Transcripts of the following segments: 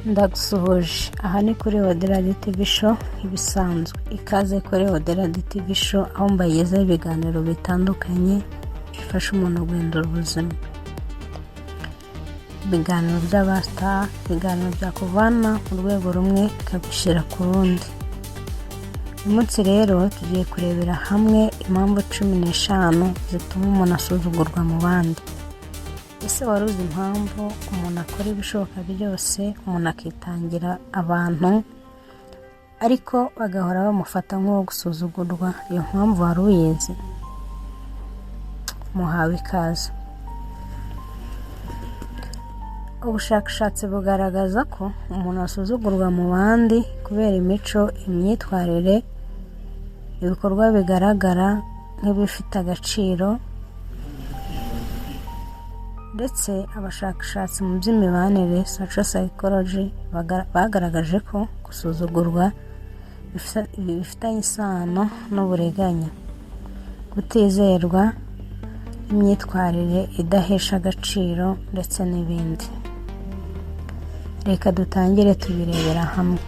Ndagusuhuje, aha ni kuri Oderadi TV Show ibisanzwe. Ikaze kuri Oderadi TV Show, aho mbagezaho ibiganiro bitandukanye bifasha umuntu guhindura ubuzima. Ibiganiro by'abastar, ibiganiro byakuvana mu rwego rumwe bikagushyira ku rundi. Uyu munsi rero tugiye kurebera hamwe impamvu 15 zituma umuntu asuzugurwa mu bandi. Ese wari uzi impamvu umuntu akora ibishoboka byose, umuntu akitangira abantu, ariko bagahora bamufata nk'uwo gusuzugurwa? Iyo mpamvu wari uyizi? Muhawe ikaze. Ubushakashatsi bugaragaza ko umuntu asuzugurwa mu bandi kubera imico, imyitwarire, ibikorwa bigaragara nk'ibifite agaciro. Ndetse abashakashatsi mu by'imibanire, social psychology, bagaragaje ko gusuzugurwa bifitanye isano n'uburiganya, kutizerwa n'imyitwarire idahesha agaciro, ndetse n'ibindi. Reka dutangire tubirebera hamwe.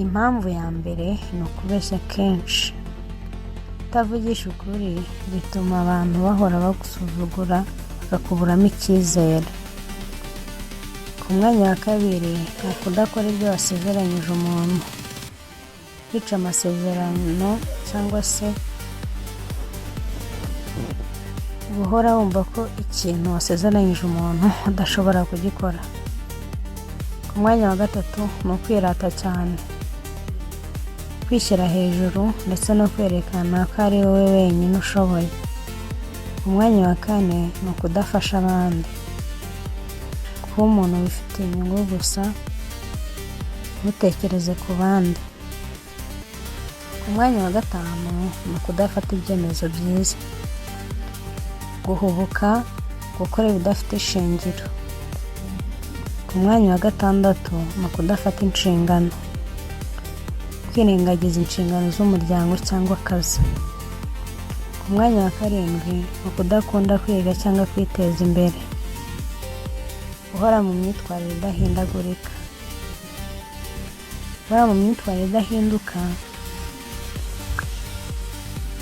Impamvu ya mbere ni ukubeshya kenshi. Kutavugisha ukuri bituma abantu bahora bagusuzugura, bakakuburamo icyizere. Ku mwanya wa kabiri ni ukudakora ibyo wasezeranyije umuntu, kwica amasezerano cyangwa se guhora wumva ko ikintu wasezeranyije umuntu udashobora kugikora. Ku mwanya wa gatatu ni ukwirata cyane, kwishyira hejuru ndetse no kwerekana ko ari wowe wenyine ushoboye. Ku mwanya wa kane ni ukudafasha abandi, kuba umuntu wifitiye inyungu gusa, ntutekereze ku bandi. Ku mwanya wa gatanu ni ukudafata ibyemezo byiza, guhubuka, gukora ibidafite ishingiro. Ku mwanya wa gatandatu ni ukudafata inshingano, kwirengagiza inshingano z'umuryango cyangwa akazi. Ku mwanya wa karindwi ni ukudakunda kwiga cyangwa kwiteza imbere, guhora mu myitwarire idahindagurika. Guhora mu myitwarire idahinduka,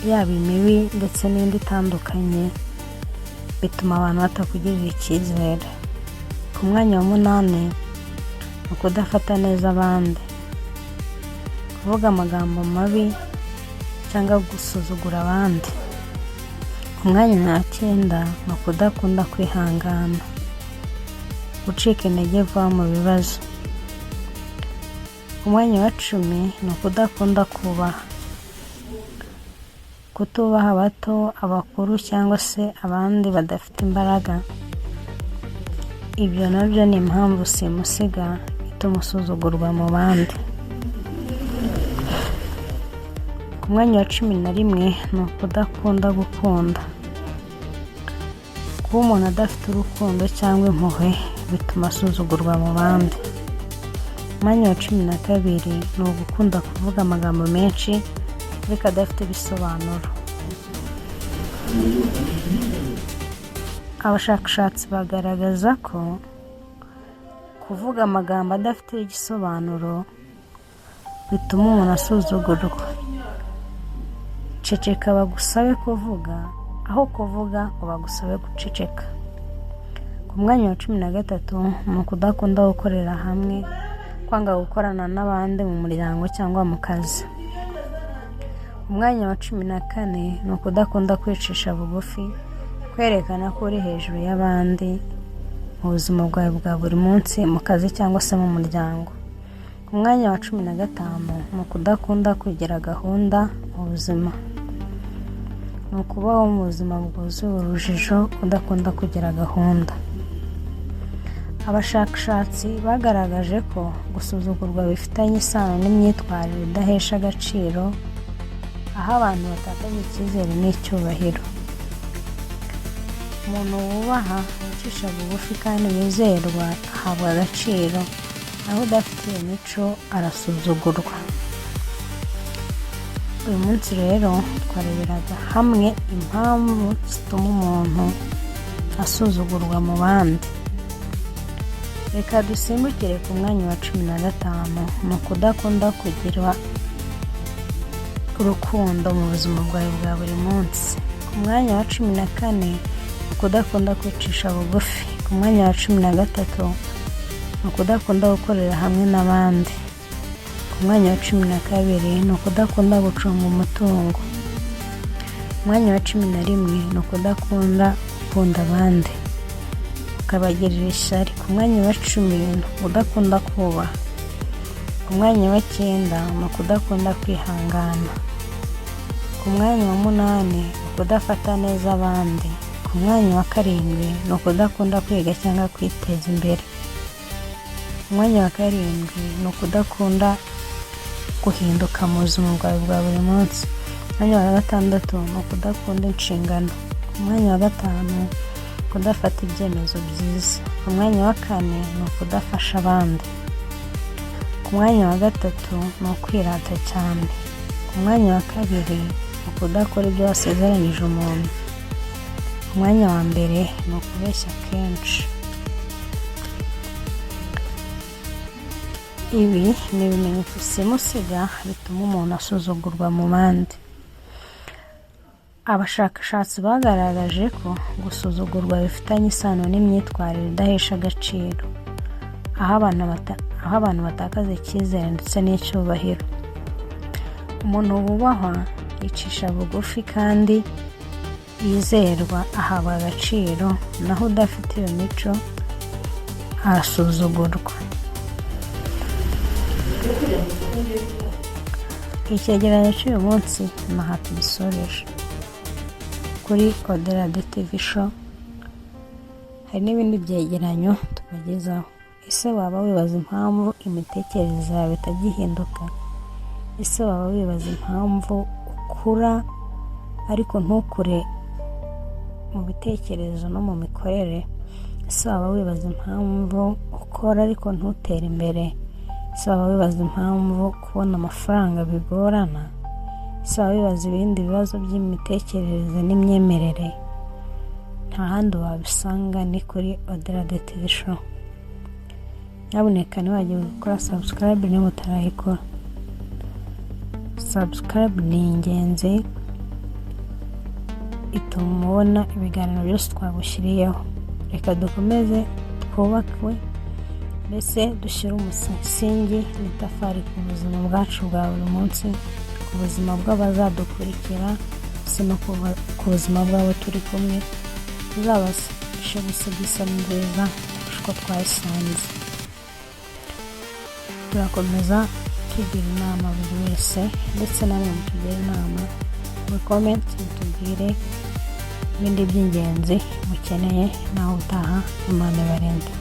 yaba imibi ndetse n'indi itandukanye, bituma abantu batakugirira icyizere. Ku mwanya wa munani ni ukudafata neza abandi, kuvuga amagambo mabi cyangwa gusuzugura abandi. Ku mwanya wa cyenda ni ukudakunda kwihangana, gucika intege vuba mu bibazo. Ku mwanya wa 10 ni ukudakunda kubaha, kutubaha abato, abakuru cyangwa se abandi badafite imbaraga. Ibyo nabyo ni impamvu simusiga ituma usuzugurwa mu bandi. Ku mwanya wa 11 ni ukudakunda gukunda. Kuba umuntu adafite urukundo cyangwa impuhwe bituma asuzugurwa mu bandi. Umwanya wa 12 ni ugukunda kuvuga amagambo menshi ariko adafite ibisobanuro. Abashakashatsi bagaragaza ko kuvuga amagambo adafite igisobanuro bituma umuntu asuzugurwa. Ceceka bagusabe kuvuga, aho kuvuga ngo bagusabe guceceka. Ku mwanya wa 13 ni ukudakunda gukorera hamwe, kwanga gukorana n'abandi mu muryango cyangwa mu kazi. Umwanya wa 14 ni ukudakunda kwicisha bugufi, kwerekana ko uri hejuru y'abandi mu buzima bwawe bwa buri munsi, mu kazi cyangwa se mu muryango. Ku mwanya wa 15 ni ukudakunda kugira gahunda mu buzima, ni ukubaho mu buzima bwuzuye urujijo, udakunda kugira gahunda. Abashakashatsi bagaragaje ko gusuzugurwa bifitanye isano n'imyitwarire idahesha agaciro, aho abantu batakaza icyizere n'icyubahiro. Umuntu wubaha, wicisha bugufi kandi wizerwa ahabwa agaciro, naho udafite iyo mico arasuzugurwa. Uyu munsi rero twareberaga hamwe impamvu zituma umuntu asuzugurwa mu bandi. Reka dusimbukire ku mwanya wa 15, ni ukudakunda kugira urukundo mu buzima bwawe bwa buri munsi. Ku mwanya wa 14, ukudakunda kwicisha bugufi. Ku mwanya wa 13, ni ukudakunda gukorera hamwe n'abandi. Ku mwanya wa 12, ni ukudakunda gucunga umutungo. Ku mwanya wa 11, ni ukudakunda gukunda abandi, ukabagirira ishyari. Ku mwanya wa 10, ni ukudakunda kubaha. Ku mwanya wa 9, ni ukudakunda kwihangana. Ku mwanya wa 8, ni ukudafata neza abandi. Ku mwanya wa 7, ni ukudakunda kwiga cyangwa kwiteza imbere. Ku mwanya wa 7, ni ukudakunda guhinduka mu buzima bwawe bwa buri munsi. Ku mwanya wa 6, ni ukudakunda inshingano. Ku mwanya wa 5, kudafata ibyemezo byiza. Ku mwanya wa 4, ni ukudafasha abandi. Ku mwanya wa 3, ni ukwirata cyane. Ku mwanya wa 2, ni ukudakora ibyo wasezeranyije umuntu. Ku mwanya wa 1, ni ukubeshya kenshi. Ibi ni ibimenyetso simusiga bituma umuntu asuzugurwa mu bandi. Abashakashatsi bagaragaje ko gusuzugurwa bifitanye isano n'imyitwarire idahesha agaciro, aho abantu batakaza icyizere ndetse n'icyubahiro. Umuntu wubahwa, yicisha bugufi kandi yizerwa ahabwa agaciro, naho udafite iyo mico arasuzugurwa. Icyegeranyo cy'uyu munsi ni aha tugisoreje kuri Oderade TV Show. Hari n'ibindi byegeranyo tubagezaho. Ese waba wibaza impamvu imitekerereze yawe itajya ihinduka? Ese waba wibaza impamvu ukura ariko ntukure mu bitekerezo no mu mikorere? Ese waba wibaza impamvu ukora ariko ntutere imbere? Ese waba wibaza impamvu kubona amafaranga bigorana? Ese waba wibaza ibindi bibazo by'imitekerereze n'imyemerere? Nta handi wabisanga, ni kuri Oderade TV Show. Nyabuneka ntiwibagirwe gukora subscribe niba utarayikora. Subscribe ni ingenzi, ituma ubona ibiganiro byose twagushyiriyeho. Reka dukomeze twubake, mbese dushyire umusingi n'itafari ku buzima bwacu bwa buri munsi, ku buzima bw'abazadukurikira ndetse no ku buzima bw'abo turi kumwe, tuzabashe gusiga isi nziza kurusha uko twayisanze. Turakomeza tugira inama buri wese, ndetse namwe mutugire inama muri comment, mutubwire ibindi by'ingenzi mukeneye. Naho utaha, Imana ibarinde.